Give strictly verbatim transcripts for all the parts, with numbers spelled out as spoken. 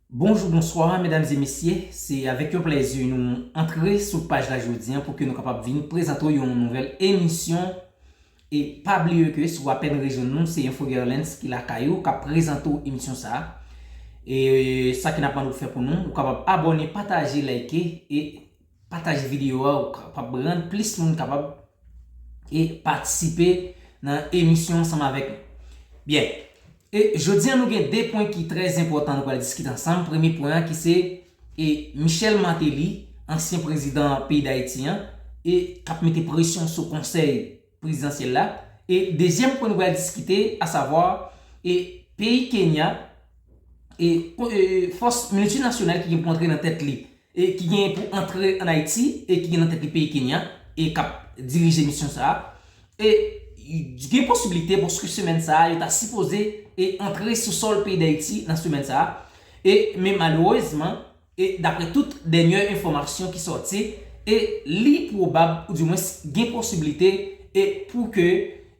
Bonjou, bonswa, medam e mesye. Se avèk yon plèzi nou antre sou paj la jodi a pou ke nou kapab vin prezante w yon nouvèl emisyon. E pa bliye ke si w apèn rejwenn nou, se Info Gerlens ki lakay ou k ap prezante w emisyon sa a. E sa ke n ap mande w fè pou nou, ou kapab abòne, pataje, like e pataje videyo a, ou kapab rann plis moun kapab e patisipe nan emisyon ansanm avèk nou. Byen. E jodi a nou gen de pwen ki trè enpòtan nou pral diskite ansanm. Premye pwen an ki se e Michel Martelly, ansyen prezidan peyi Dayiti an, e k ap mete presyon sou konsèy prezidansyèl la. E dezyèm pwen nou pral diskite, asavwa e peyi Kenya, e, e fòs miltinasyonal ki gen pou antre nan tèt li e ki gen pou antre ann Ayiti e ki gen nan tèt li peyi Kenya e k ap dirije misyon sa a. E gen posiblite pou semèn sa a, yo ta sipoze e antre sou sòl peyi Dayiti nan semèn sa a. E, men malerezman, e daprè tout dènyè enfòmasyon ki sòti, e li pwobab, oudimwens gen posiblite e pou ke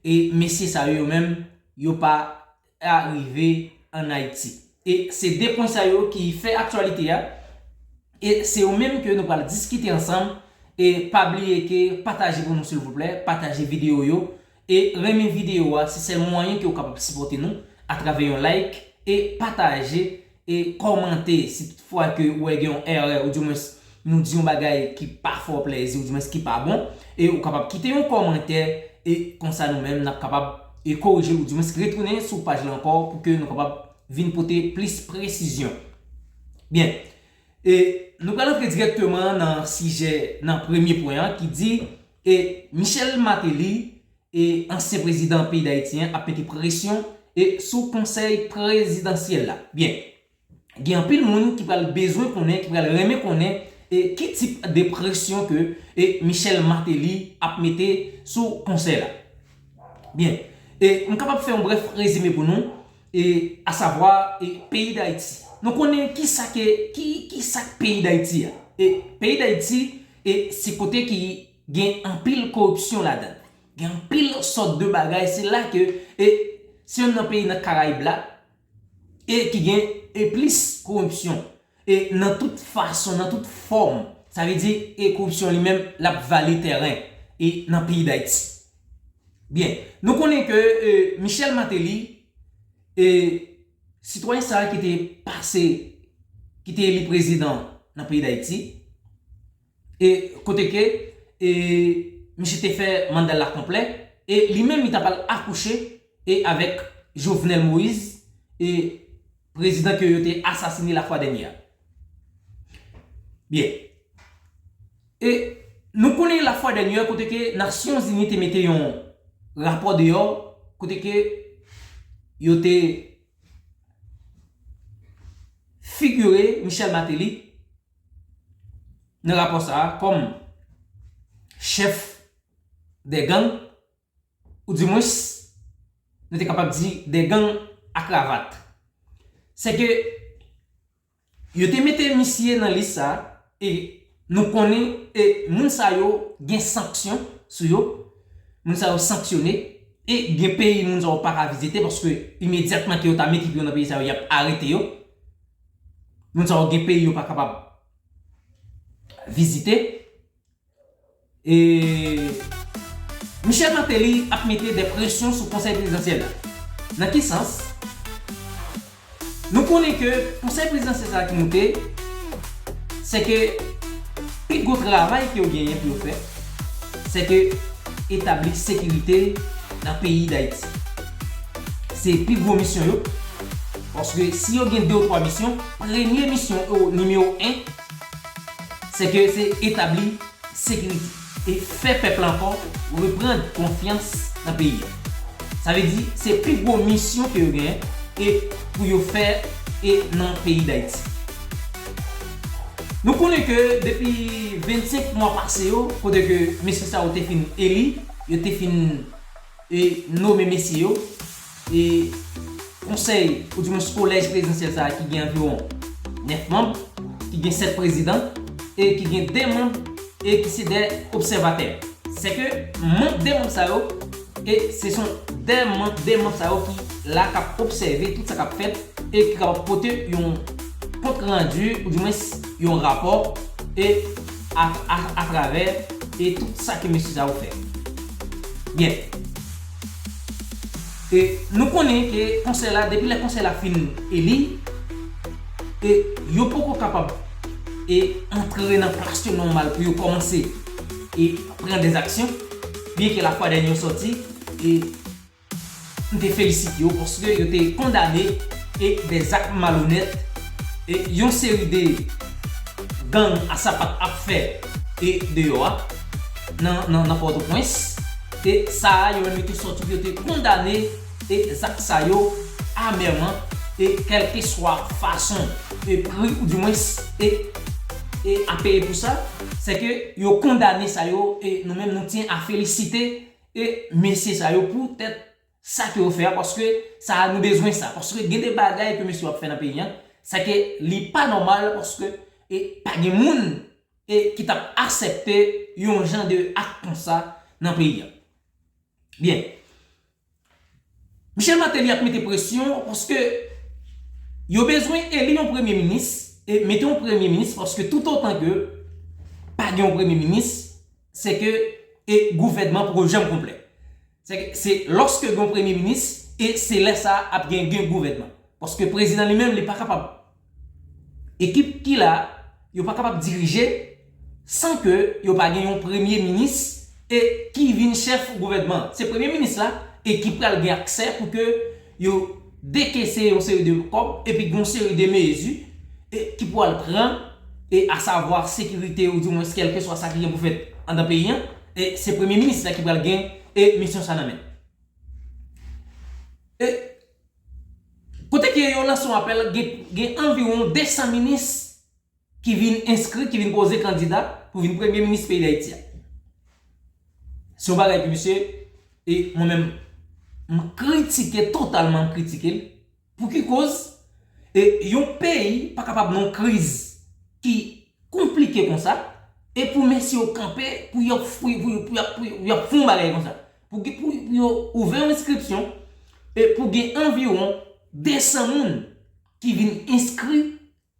e mesye sa yo, yo menm, yo pa a rive ann Ayiti. E se de pwen sa yo ki fè aktyalite a. E se yo menm ke nou pral diskite ansanm. E pa bliye ke pataje pou nou silvouplè, pataje videyo yo. E renmen videyo a, se sèl mwayen ke w kapab sipòte nou atravè yon like e pataje e kòmante si toutfwa ke w wè gen yon erè oudimwens nou di yon bagay ki pa fè w plèzi oudimwens ki pa bon. E ou kapab kite yon kòmantè e konsa nou menm n ap kapab e korije l oudimwens retounen sou paj la ankò pou ke nou kapab vin pote plis presizyon. Byen, e nou pral antre dirèkteman nan sijè, nan premye pwen an ki di e Michel Martelly e ansyen prezidan peyi Dayiti an ap mete presyon e sou konsèy prezidansyèl la. Byen, gen anpil moun ki pral bezwen konnen, ki pral renmen konnen e ki tip de presyon ke e Michel Martelly ap mete sou konsèy la. Byen, e m kapab fè yon brèf rezime pou nou, e asavwa e peyi Dayiti. Nou konnen kisa ke, ki, kisa k peyi Dayiti a. E peyi Dayiti e se kote ki gen anpil koripsyon ladan l. Gen anpil sòt de bagay, se la ke e se youn nan peyi nan Karayib la e ki gen e plis koripsyon e nan tout fason, nan tout fòm. Sa vle di e koripsyon li menm l ap vale tèren e nan peyi Dayiti. Byen, nou konnen ke e Michel Martelly e sitwayen sa a ki te pase, ki te eli prezidan nan peyi Dayiti, e kote ke e misye te fè manda l la konplè, e li menm li ta pral akouche e avèk Jovenel Moïse, e prezidan ke yo te asasine lafwa dènyè a. Byen. E nou konnen lafwa dènyè kote ke Nasyonzini te mete yon rapò deyò kote ke yo te figire Michel Martelly nan rapò sa a kòm chèf de gang, oudimwens, nou te kapab di de gang a kravat. Se ke yo te mete misye nan lis sa a, e nou konnen e moun sa yo gen sanksyon sou yo, moun sa yo sanksyone, e gen peyi moun sa yo pa ka vizite paske imedyatman ke yo ta mete pye yo nan peyi sa yo, y ap arete yo. Moun sa yo gen peyi yo pa kapab vizite. E Michel Martelly ap mete de presyon sou konsèy prezidansyèl la. Nan ki sans? Nou konnen ke konsèy prezidansyèl sa a ki moute, se ke pi gwo travay ke yo genyen pou yo fè, se ke etabli sekirite nan peyi Dayiti. Se pi gwo misyon yo. Paske si yo gen de ou twa misyon, premye misyon yo, nimewo en, se ke se etabli sekirite e fè pèp la ankò reprann konfyans nan peyi a. Sa vle di, se pi gwo misyon ke yo genyen e pou yo fè e nan peyi Dayiti. Nou konnen ke depi vennsenk mwa pase yo, kote ke mesye sa yo te fin eli, yo te fin e nome mesye yo, e konsèy, oudimwens kolèj prezidansyèl sa a ki gen anviwon nèf manm, ki gen sèt prezidan, e ki gen de manm, e ki se de obsèvatè. Se ke manm, de manm sa yo, e se son de manm, de manm sa yo ki la k ap obsève tout sa k ap fèt, e ki kapab pote yon kont randi, oudimwens yon rapò, e a, a, atravè e tout sa ke mesye sa yo fè. Byen. E nou konnen ke konsèy la, depi lè konsèy la fin eli, e yo poko kapab e antre nan plas yo nòmal pou yo kòmanse e pran dèzaksyon, byen ke lafwa dènye yo sòti, e m te felisite yo paske yo te kondane e dèzak malonèt e yon seri de gang a sapat ap fè e deyò a nan, nan, nan Pòtoprens. E sa a, yo menm yo te sòti pou yo te kondane e zak sa yo amèman e kèlkeswa fason e pri oudimwens e, e a peye pou sa, se ke yo kondane sa yo e nou menm nou tyen a felisite e mesye sa yo poutèt sa ke yo fè a, paske sa a nou bezwen sa. Paske gen de bagay ke mesye yo ap fè nan peyi an, sa ke li pa nòmal, paske e pa gen moun e ki t ap aksepte yon jan de ak konsa nan peyi an. Byen. Michel Martelly ap mete presyon paske yo bezwen eli yon premye minis e mete yon premye minis paske toutotan ke pa gen yon premye minis, se ke e gouvènman poko janm konplè. Se, se lòske gen yon premye minis e se lè sa a ap gen, gen gouvènman. Paske prezidan li menm li pa kapab. Ekip ki la, yo pa kapab dirije san ke yo pa gen yon premye minis e ki vin chèf gouvènman. Se premye minis la e ki pral gen aksè pou ke yo dekese yon seri de kòb epi gen yon seri de mezi e ki pral pran e asavwa sekirite oudimwens kèlkeswa sa ki gen pou fèt anndan peyi an, e se premye minis la ki pral gen e misyon sa nan men. E kote ke yo lanse yon apèl, gen, gen anviwon de san minis ki vin enskri, ki vin poze kandida pou vin premye minis peyi Dayiti a. Se yon bagay ke mesye, e mwen menm, m kritike totalman, m kritike l. Pou ki koz? E yon peyi pa kapab nan yon kriz ki konplike konsa, e pou mesye yo kanpe, pou y ap, pou, pou, pou y ap, pou y ap fè yon bagay konsa. Pou, pou, pou yo ouvè yon enskripsyon, e pou gen anviwon de san moun ki vin enskri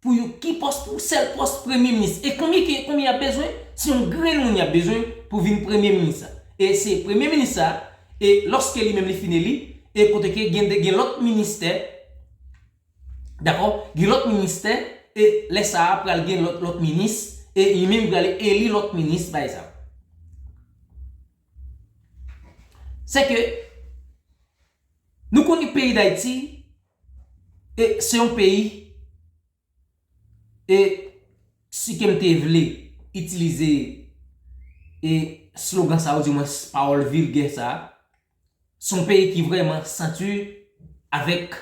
pou yon ki pòs, pou sèl pòs premye minis. E konbyen ki, konbyen y ap bezwen? Se yon grenn moun y ap bezwen pou vin premye minis la. E se premye minis la, e lòske li menm li fin eli, e kote ke gen, gen lòt ministè, dakò? Gen lòt ministè, e lè sa a pral gen lòt, lòt minis, e li menm li pral eli lòt minis, bagay sa. Se ke nou konnen peyi Dayiti, e se yon peyi, e si ke m te vle itilize e slogan sa, oudimwens pawòl vilgè sa, se yon peyi ki vrèman santi avèk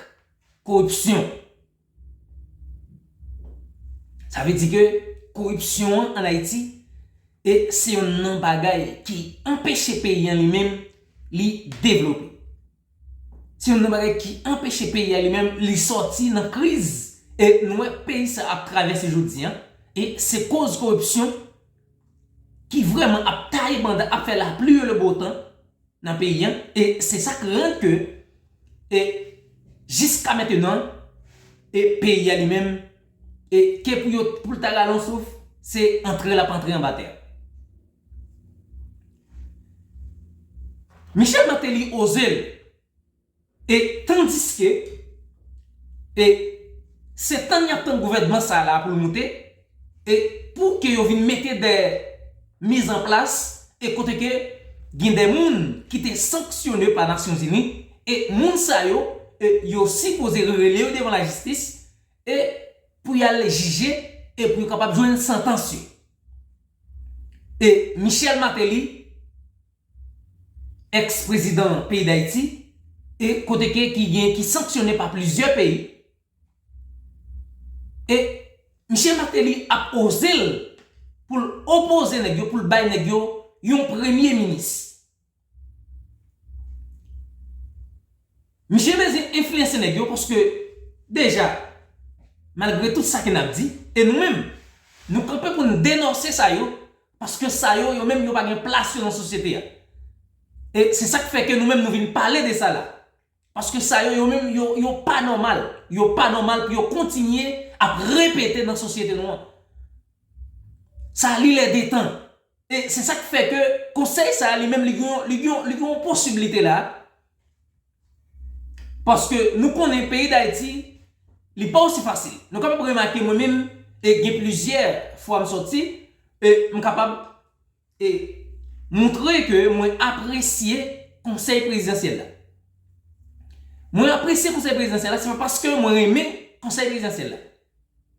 koripsyon. Sa vle di ke koripsyon an ann Ayiti, e se youn nan bagay ki anpeche peyi an li menm li devlope. Se youn nan bagay ki anpeche peyi a li menm li sòti nan kriz. E nou wè peyi sa ap travèse jodi an. E se koz koripsyon ki vrèman ap taye banda, ap fè lapli e le bo tan nan peyi an. E se sa k rann ke, e jiska mentenan, e peyi a li menm, e ke pou yo, pou l ta rale yon souf, se antre l ap antre anba tè. Michel Martelly oze l. E tandiske, e se tann y ap tann gouvènman sa la pou l moute, e pou ke yo vin mete de mizanplas, e kote ke gen de moun ki te sanksyone pa Nasyonzini, e moun sa yo, e yo sipoze rele yo devan lajistis, e pou y al jije, e pou yo kapab jwenn santans yo. E Michel Martelly, èks prezidan peyi Dayiti, e kote ke ki gen, ki sanksyone pa plizyè peyi. E Michel Martelly ap oze l pou l opoze nèg yo, pou l bay nèg yo yon premye minis. Misye bezwen enfliyanse nèg yo paske deja, malgre tout sa ke n ap di, e nou menm, nou kanpe pou n denonse sa yo, paske sa yo, yo menm, yo pa gen plas yo nan sosyete a. E se sa k fè ke nou menm, nou vin pale de sa la. Paske sa yo, yo menm, yo, yo pa nòmal. Yo pa nòmal pou yo kontinye ap repete nan sosyete nou an. Sa li lè de tan. E se sa k fè ke konsèy sa a li menm, li gen, li gen, li gen yon posiblite la. Paske nou konnen peyi Dayiti, li pa osi fasil. Nou kapab remake mwen menm, e gen plizyè fwa m sòti, e m kapab e montre ke mwen apresye konsèy prezidansyèl la. Mwen apresye konsèy prezidansyèl la, se pa paske mwen renmen konsèy prezidansyèl la.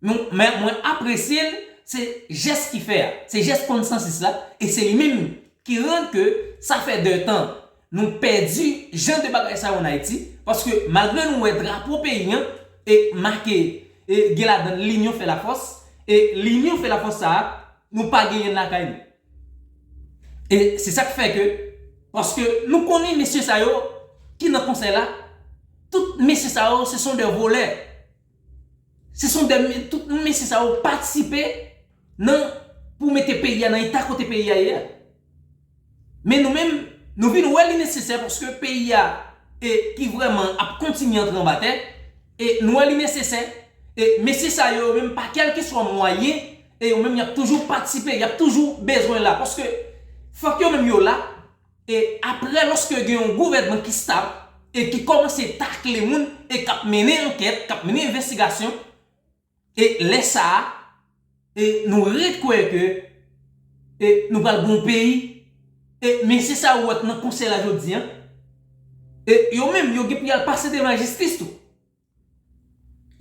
Men, men mwen apresye l, se jès ki fè a, se jès konsansis la, e se li menm ki rann ke sa fè de tan nou pèdi jan de bagay sa yo ann Ayiti, paske malgre nou wè drapo peyi an e make, e gen ladan l linyon fè lafòs, e linyon fè lafòs sa a, nou pa genyen l lakay nou. E se sa k fè ke, paske nou konnen mesye sa yo ki nan konsèy la, tout mesye sa yo, se son de volè. Se son de, tout mesye sa yo patisipe nan, pou mete peyi a nan eta kote peyi a ye a. Men nou menm, nou vin wè li nesesè paske peyi a, e ki vrèman ap kontinye antre anba tè, e nou wè li nesesè, e mesye sa yo, yo menm pa kèlkeswa mwayen, e yo menm y ap toujou patisipe, y ap toujou bezwen la, paske fòk yo menm yo la, e apre lòske gen yon gouvènman ki stab, e ki kòmanse takle moun, e k ap mennen ankèt, k ap mennen envestigasyon, e lè sa a, e nou ret kwè ke, e nou pral gen yon peyi, e mesye sa yo wè k nan konsèy la jodi an, e yo menm, yo gen pou y al pase devan jistis tou.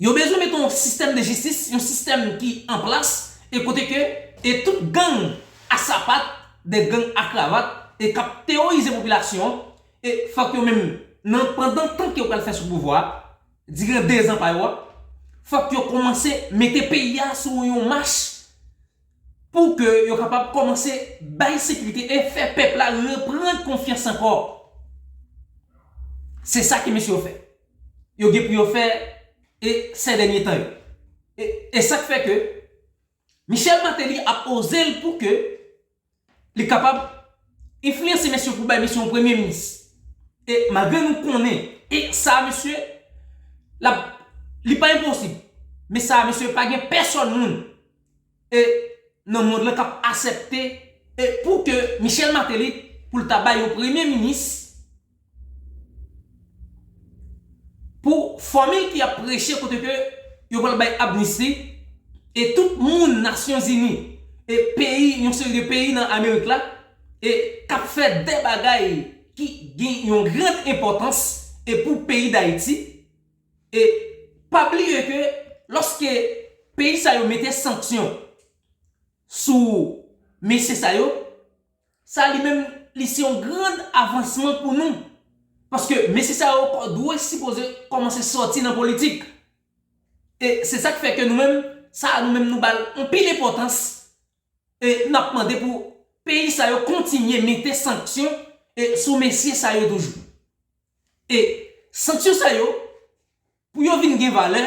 Yo bezwen mete yon sistèm de jistis, yon sistèm ki an plas, e kote ke, e tout gang a sapat, de gang a kravat, e k ap teworize popilasyon an, e fòk yo menm, nan pandan tan ke yo pral fè sou pouvwa a, diran de zan pa yo a, fòk yo kòmanse mete peyi a sou yon mach pou ke yo kapab kòmanse bay sekirite e fè pèp la reprann konfyans ankò. Se sa ke mesye yo fè. Yo gen pou yo fè e sè dènye tan yo. E, e sa k fè ke Michel Martelly ap oze l pou ke li kapab enfliyanse mesye pou bay mesye yon premye minis. E malgre nou konnen, e sa mesye, l ap, li pa enposib. Men sa mesye, pa gen pèsòn moun e nan mond lan k ap aksepte e pou ke Michel Martelly pou l ta bay yon premye minis pou fanmi l ki ap preche kote ke yo pral bay amnisti e tout moun Nasyonzini e peyi, yon seri de peyi nan Amerik la e k ap fè de bagay ki gen yon gran enpòtans e pou peyi Dayiti. E pa bliye ke lòske peyi sa yo mete sanksyon sou mesye sa yo, sa li menm li se yon gran avansman pou nou. Paske mesye sa yo dwe sipoze kòmanse sòti nan politik. E se sa k fè ke nou menm, sa a nou menm nou ba l anpil enpòtans. E n ap mande pou peyi sa yo kontinye mete sanksyon e sou mesye sa yo toujou. E sanksyon sa yo, pou yo vin gen valè,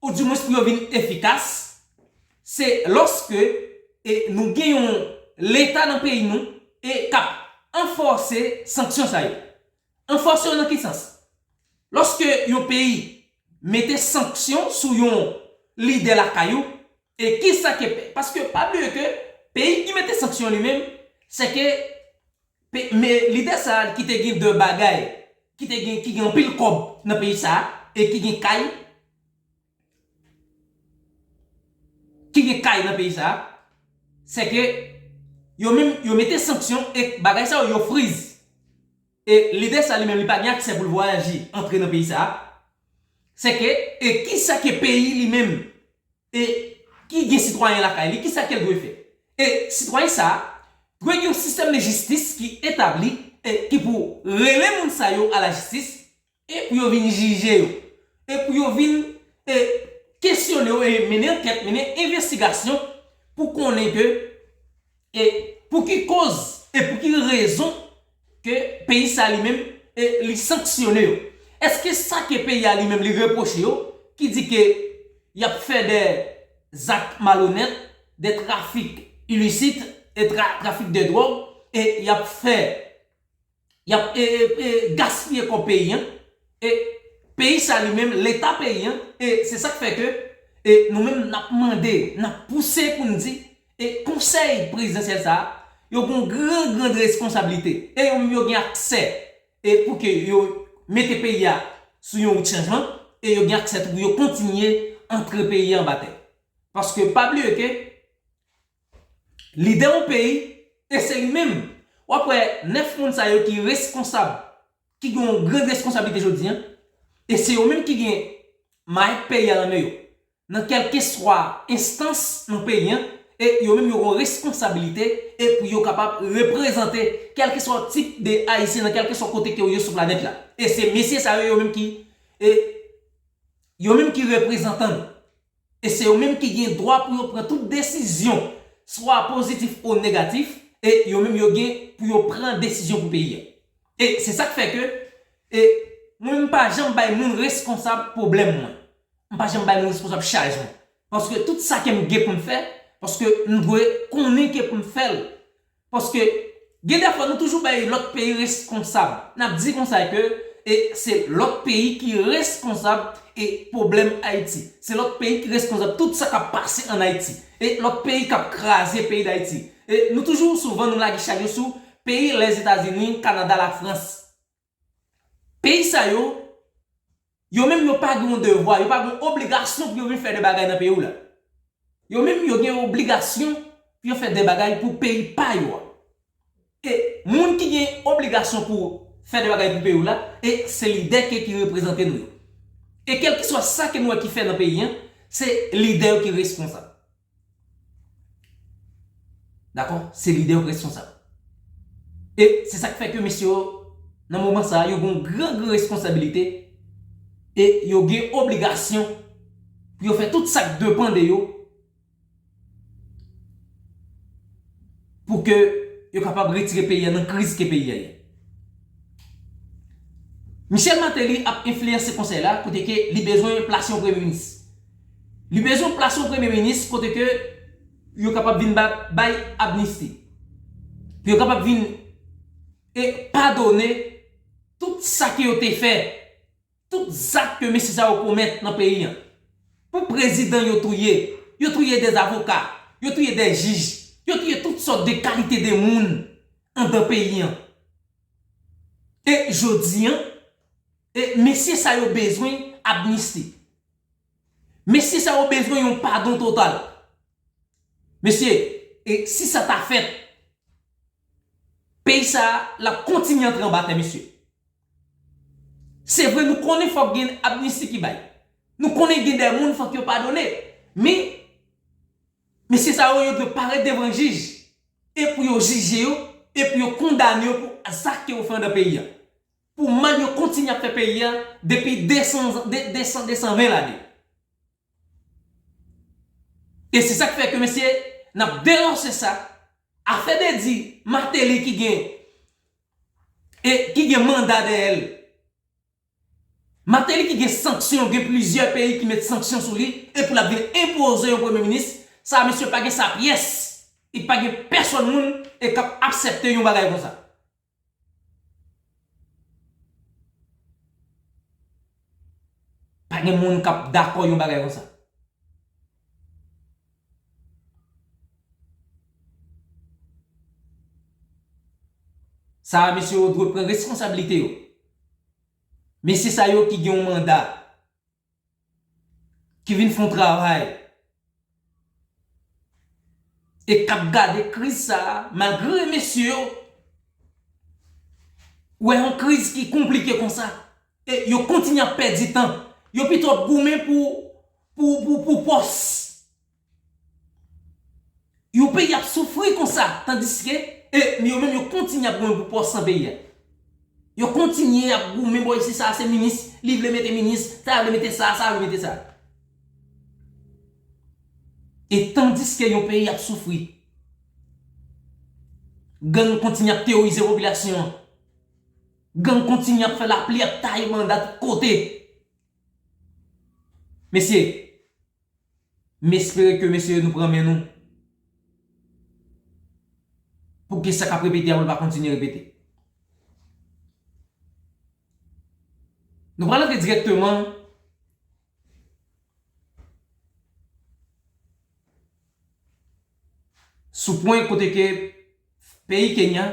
oudimwens pou yo vin efikas, se lòske e nou gen yon Leta nan peyi nou e k ap anfòse sanksyon sa yo. Anfòse yo nan ki sans? Lòske yon peyi mete sanksyon sou yon lidè lakay ou, e kisa ke, paske pa bliye ke peyi ki mete sanksyon li menm, se ke pe- men lidè sa a ki te gen de bagay, ki te gen, ki gen anpil kòb nan peyi sa a, e ki gen kay, ki gen kay nan peyi sa a, se ke yo menm, yo mete sanksyon e bagay sa yo, yo friz. E lidè sa li menm, li pa gen aksè pou l vwayaje, antre nan peyi sa a. Se ke, e kisa ke peyi li menm, e ki gen sitwayen lakay li, kisa ke l dwe fè? E sitwayen sa a dwe gen yon sistèm de jistis ki etabli e ki pou rele moun sa yo a la jistis e pou yo vin jije yo e pou yo vin e kesyone yo e mennen ankèt, mennen envestigasyon pou konnen ke e pou ki koz e pou ki rezon ke peyi sa li menm e li sanksyone yo? Èske sa ke peyi a li menm li repwoche yo, ki di ke y ap fè de zak malonèt, de trafik ilisit, e tra- trafik de dwòg, e y ap fè, y ap e, e, e, gaspiye kòb peyi an, E peyi sa li menm, leta peyi an, e se sa k fè ke e nou menm n ap mande, n ap pouse pou n di, e konsèy prezidansyèl sa a, yo gen yon gran, gran responsablite. E yo menm yo gen aksè, e pou ke yo mete peyi a sou yon wout chanjman, e yo gen aksè tou pou yo kontinye antre peyi a anba tè. Paske pa bliye ke lidè yon peyi, e se li menm. W ap wè nèf moun sa yo ki reskonsab, ki gen yon gran reskonsablite jodi a, e se yo menm ki gen mayèt peyi a nan men yo. Nan kèlkeswa enstans nan peyi a, e yo menm yo gen yon reskonsablite, e pou yo kapab reprezante kèlkeswa tip de Ayisyen nan kèlkeswa kote ke yo ye sou planèt la. E se mesye sa yo, yo menm ki, e yo menm ki reprezantan nou. E se yo menm ki gen dwa pou yo pran tout desizyon, swa pozitif ou negatif, e yo menm yo gen pou yo pran desizyon pou peyi a. E se sa k fè ke, e mwen, m pa janm bay moun reskonsab pwoblèm mwen. M pa janm bay moun reskonsab chaj mwen. Paske tout sa ke m gen pou m fè, paske m dwe konnen ke pou m fè l. Paske gen de fwa nou toujou bay lòt peyi reskonsab. N ap di konsa ke e se lòt peyi ki reskonsab e pwoblèm Ayiti. Se lòt peyi ki reskonsab tout sa k ap pase ann Ayiti. E lòt peyi k ap kraze peyi Dayiti. E nou toujou souvan nou lage chay yo sou peyi Lèzetazini, Kanada, Lafrans. Peyi sa yo, yo menm yo pa gen yon devwa, yo pa gen yon obligasyon pou yo vin fè de bagay nan peyi w la. Yo menm yo gen yon obligasyon pou yo fè de bagay pou peyi pa yo a. E moun ki gen obligasyon pou fè de bagay pou peyi w la, e se lidè ke ki reprezante nou yo. E kèlkeswa sa ke nou wè ki fè nan peyi an, se lidè yo ki reskonsab. Dakò? Se lidè yo ki reskonsab. E se sa k fè ke mesye yo, nan moman sa a, yo gen yon gran, gran responsabilite e yo gen obligasyon pou yo fè tout sa k depann de yo pou ke yo kapab retire peyi a nan kriz ke peyi a ye. Michel Martelly ap enfliyanse konsèy la kote ke li bezwen plase yon premye minis. Li bezwen plase yon premye minis kote ke yo kapab vin ba, bay amnisti. Pou yo kapab vin e padone tout sa ke yo te fè, tout zak ke mesye sa yo komèt nan peyi an. Pou prezidan yo touye, yo touye de avoka, yo touye de jij, yo touye tout sòt de kalite de moun anndan peyi an. E jodi an, e mesye sa yo bezwen amnisti. Mesye sa yo bezwen yon padon total. Mesye, e si sa ta fèt, peyi sa a, l ap kontinye antre anba tè, mesye. Se vre, nou konnen fòk gen amnisti ki bay. Nou konnen gen de moun fòk yo padone. Men, mesye sa yo, yo dwe parèt devan jij. E pou yo jije yo, e pou yo kondane yo pou zak ke yo fè anndan peyi a. Pou mal yo kontinye ap fè peyi a depi de san, de, de san, de san ven lane. E se sa k fè ke, mesye, n ap denonse sa. Afè de di Martelly ki gen, e ki gen manda dèyè l. Martelly ki gen sanksyon, gen plizyè peyi ki met sanksyon sou li, e pou l ap vin enpoze yon premye minis, sa, mesye, pa gen sa pyès. E pa gen pèsonn moun e k ap aksepte yon bagay konsa. Pa gen moun k ap dakò yon bagay konsa. Sa a, mesye yo dwe pran responsablite yo. Mesye sa yo ki gen yon manda, ki vin fè yon travay, e k ap gade kriz sa a, malgre mesye yo wè yon kriz ki konplike konsa, e yo kontinye ap pèdi tan, yo pito ap goumen pou, pou, pou, pou pòs. Yon peyi ap soufri konsa, tandiske, e, yo menm yo kontinye ap goumen pou pòs nan peyi a. Yo kontinye ap goumen, bò isi, sa se minis, li vle mete minis, sa vle mete sa, sa vle mete sa. E tandiske yon peyi ap soufri, gang kontinye ap teworize popilasyon an. Gang kontinye ap fè lapli ap taye banda tout kote. Mesye, m espere ke mesye nou pran men nou. Pou ke sa k ap repete a, pou l pa kontinye repete. Nou pral antre dirèkteman sou pwen kote ke peyi Kenya,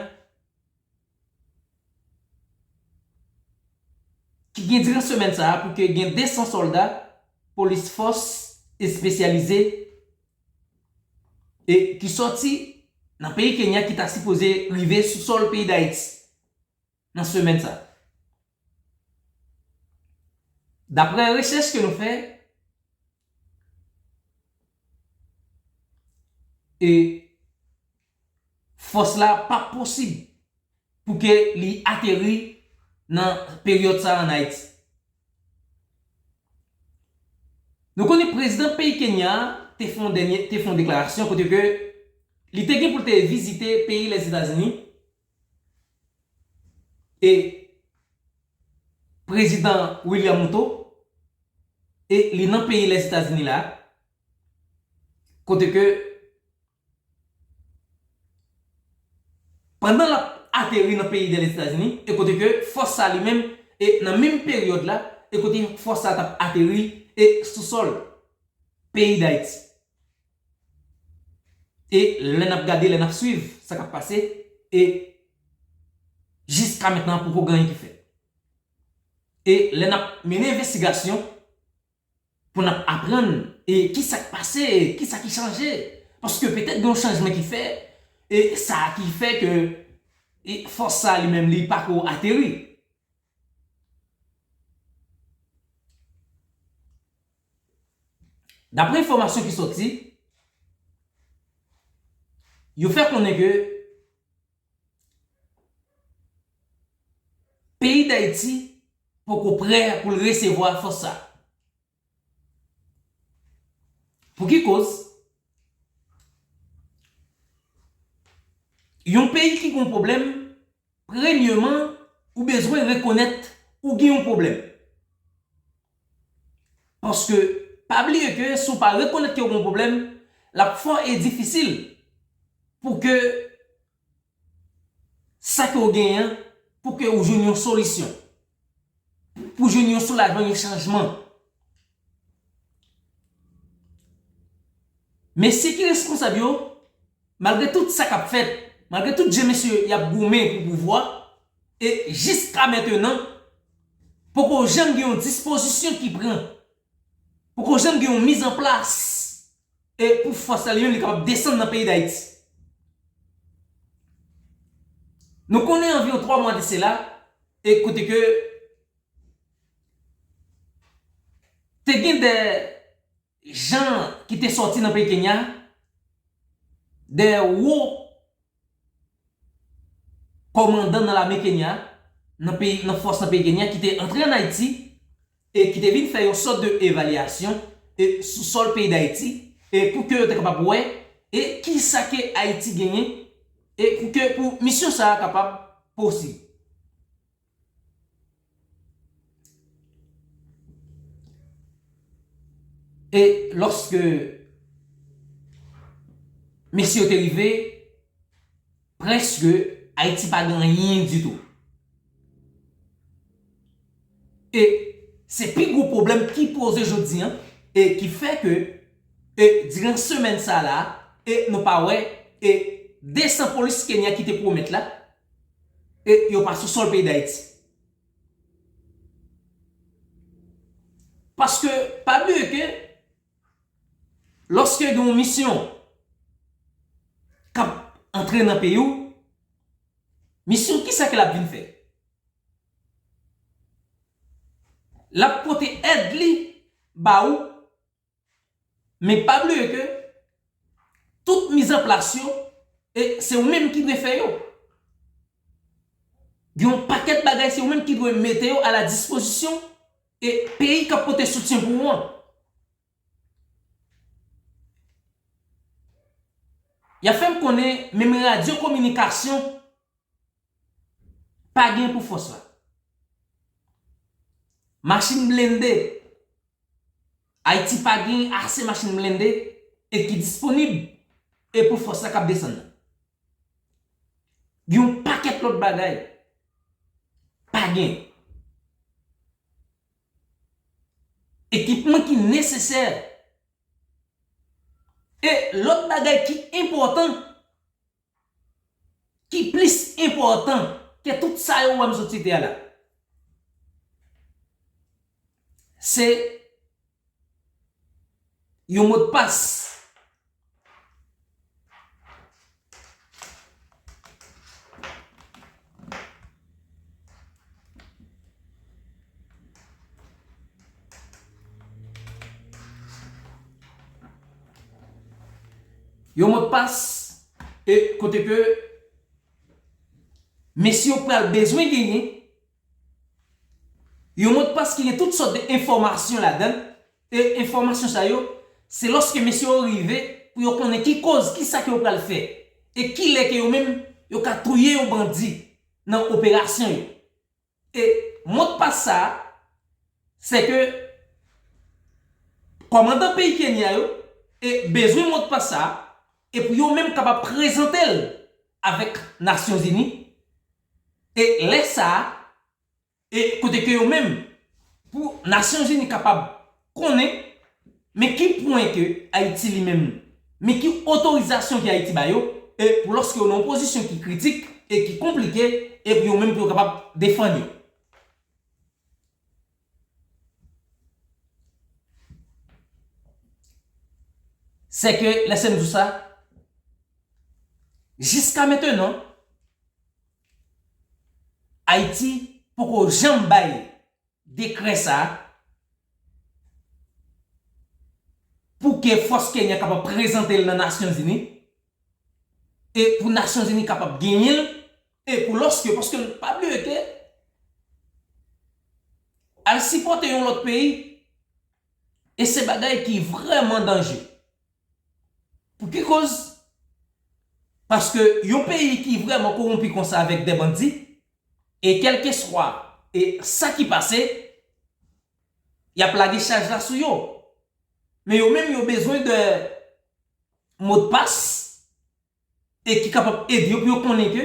ki gen diran semèn sa a pou ke gen de san sòlda polis fòs espesyalize e ki sòti nan peyi Kenya ki ta sipoze rive sou sòl peyi Dayiti nan semèn sa a. Daprè rechèch ke nou fè, e fòs la pa posib pou ke li ateri nan peryòd sa a ann Ayiti. Nou konnen prezidan peyi Kenya a te fè yon dènye, te fè yon deklarasyon kote ke li te gen pou l te vizite peyi Lèzetazini e prezidan William Ruto e li nan peyi Lèzetazini la kote ke pandan l ap ateri nan peyi de Lèzetazini e kote ke fòs sa li menm e nan menm peryòd la e kote fòs sa t ap ateri e sou sòl peyi Dayiti. E lè n ap gade, lè n ap swiv sa k ap pase e jiska mentnan poko gen anyen ki fèt. E lè n ap mennen envestigasyon pou n ap aprann e kisa k pase, kisa ki chanje. Paske petèt gen yon chanjman ki fè e sa ki fè ke e fòs sa li menm li pako ateri. Daprè enfòmasyon ki sòti, yo fè konnen ke peyi Dayiti poko prè pou l resevwa fòs sa. Pou ki koz? Yon peyi ki gon pwoblèm, premyeman, ou bezwen rekonèt ou gen yon pwoblèm. Paske, pa bliye ke si w pa rekonèt ke w gon pwoblèm, l ap fò e difisil pou ke sa ke w genyen an, pou ke w jwenn yon solisyon, pou w jwenn yon soulajman, yon chanjman. Mesye ki responsab yo, malgre tout sa k ap fèt, malgre tout jan mesye y ap goumen pou pouvwa, e jiska mentenan, poko janm gen yon dispozisyon ki pran, poko janm gen yon mizanplas e pou fòs la li menm li kapab desann nan peyi Dayiti. Nou konnen anviwon twa mwa de sela, e kote ke te gen de jan ki te sòti nan peyi Kenya, de wo kòmandan nan lame Kenya, nan peyi, nan fòs nan peyi Kenya, ki te antre ann Ayiti e ki te vin fè yon sòt de evalyasyon e sou sòl peyi Dayiti e pou ke yo te kapab wè e kisa ke Ayiti genyen e pou ke pou misyon sa a kapab posib. E lòske mesye yo te rive, prèske Ayiti pa gen anyen ditou. E se pi gwo pwoblèm ki poze jodi a, e ki fè ke, e diran semèn sa la, e nou pa wè, e de san polis Kenya ki te pwomèt la, e yo pa sou sòl peyi Dayiti. Paske, pa bliye ke, lòske gen yon misyon k ap antre nan peyi w, misyon kisa ke l ap vin fè? L ap pote èd li ba ou, men pa bliye ke tout mizanplas yo, e se ou menm ki dwe fè yo. Gen yon pakèt bagay, se ou menm ki dwe mete yo a la dispozisyon e peyi k ap pote soutyen pou ou an. Y ap fè m konnen menm radyo kominikasyon pa gen pou fòs la. Machin blende, Ayiti pa gen ase machin blende e ki disponib e pou fòs la k ap desann nan. Gen yon pakèt lòt bagay pa gen. Ekipman ki nesesè. E lòt bagay ki enpòtan, ki plis enpòtan ke tout sa yo wè m sot site a la, se yon modpas. Yon modpas, e kote ke mesye yo pral bezwen genyen yon modpas ki gen tout sòt de enfòmasyon ladan l, e enfòmasyon sa yo, se lòske mesye yo rive pou yo konnen ki koz, ki sa ke yo pral fè, e kilè ke yo menm yo ka touye yon bandi nan operasyon yo. E modpas sa a, se ke kòmandan peyi Kenya yo e bezwen modpas sa a, e pou yo menm kapab prezante l avèk Nasyonzini, e lè sa a, e kote ke yo menm, pou Nasyonzini kapab konnen, men ki pwen ke Ayiti li menm, men ki otorizasyon ke Ayiti ba yo, e pou lòske yo nan yon pozisyon ki kritik e ki konplike, e pou yo menm pou yo kapab defann yo. Se ke, lèse m di w sa, jiska mentenan, Ayiti poko janm bay dekrè sa a pou ke fòs Kenya kapab prezante l nan Nasyonzini, e pou Nasyonzini kapab genyen l, e pou lòske, paske pa bliye ke al sipòte yon lòt peyi, e se bagay ki vrèman danje. Pou ki koz? Paske yon peyi ki vrèman kowonpi konsa avèk de bandi, e kèlkeswa e sa ki pase, y ap lage chaj la sou yo. Men yo menm yo bezwen de modpas, e ki kapab ede yo pou yo konnen ke,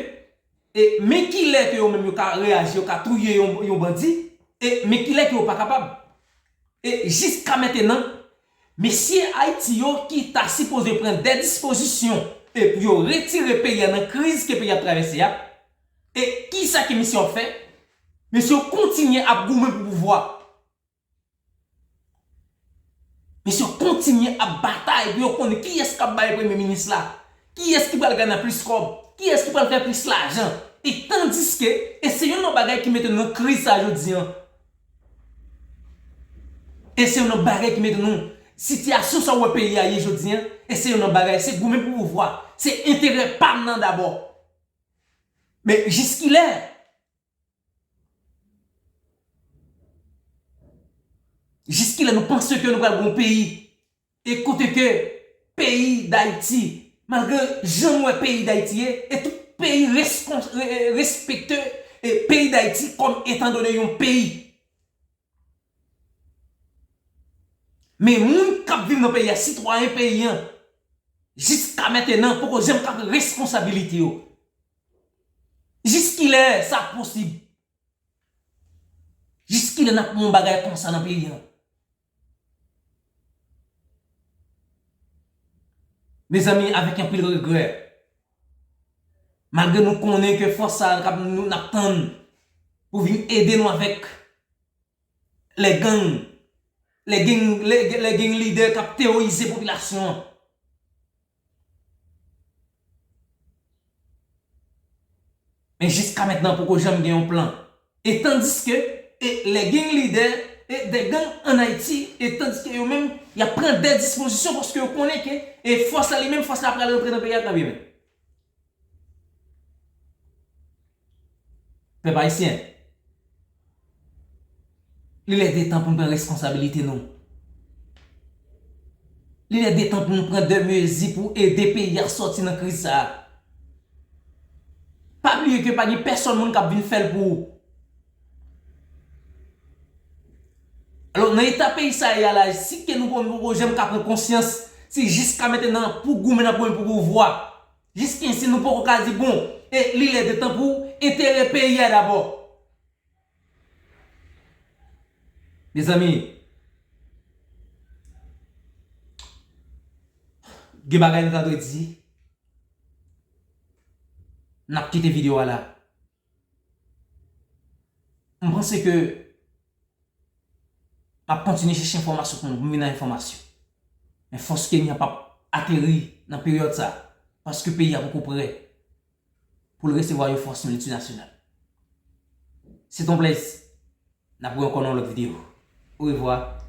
e men kilè ke yo menm yo ka reyaji, yo ka touye yon, yon bandi, e men kilè ke yo pa kapab. E jiska mentenan, mesye Ayiti yo ki ta sipoze pran de dispozisyon e pou yo retire peyi a nan kriz ke peyi a ap travèse a, e kisa ke mesye yo ap fè? Mesye yo kontinye ap goumen pou pouvwa. Mesye yo kontinye ap batay pou yo konnen kiyès k ap bay premye minis la, kiyès ki pral gade plis kòb, kiyès ki pral fè plis lajan. E tandiske, e se youn nan bagay ki mete nou nan kriz sa jodi an. E se youn nan bagay ki mete nou, sitiyasyon sa w wè peyi a ye jodi an, e se youn nan bagay, se goumen pou pouvwa, se enterè pa m nan dabò. Men jiskilè? Jiskilè nou panse ke nou pral gen yon peyi, e kote ke peyi Dayiti, malgre jan nou wè peyi Dayiti ye, e tout peyi reskon-, re-, respekte, e, peyi Dayiti kòm etandone yon peyi. Men moun k ap viv nan peyi a, sitwayen peyi an, jiska mentenan, poko janm ka pran responsabilite yo. Jiskilè sa posib? Jiskilè n ap yon bagay konsa nan peyi an? Mezanmi, avèk anpil regrè, malgre nou konnen ke fòs sa a k ap, nou, n ap tann pou vin ede nou avèk lè gang, lè gang, lè, lè gang lidè k ap teworize popilasyon an. Men jiska mentnan poko janm gen yon plan. E tandiske, e lè gang lidè, e de gang ann Ayiti, e tandiske yo menm, y ap pran de dispozisyon paske yo konnen ke, e fòs la li menm, fòs la pral rantre nan peyi a kanmenm. Pèp ayisyen, li lè de tan pou n pran responsabilite nou. Li lè de tan pou n pran de mezi pou ede peyi a sòti nan kriz sa a. Pa bliye ke pa gen pèsòn moun k ap vin fè l pou ou. Alò, nan eta peyi sa ye a la, si ke nou poko, nou poko janm ka pran konsyans, si jiska mentnan pou goumen n ap goumen pou pouvwa, jiskensi nou poko ka di, bon, e li lè de tan pou enterè peyi a dabò. Mezanmi, Gen bagay nou ta dwe di. N ap kite videyo a la. M panse ke m ap kontinye chèche enfòmasyon pou nou, pou m vin nan enfòmasyon. Men fòs Kenya p ap ateri nan peryòd sa, paske peyi a poko prè pou l resevwa yon fòs miltinasyonal. Se t on plèzi. N ap wè ankò nan yon lòt videyo. Orevwa.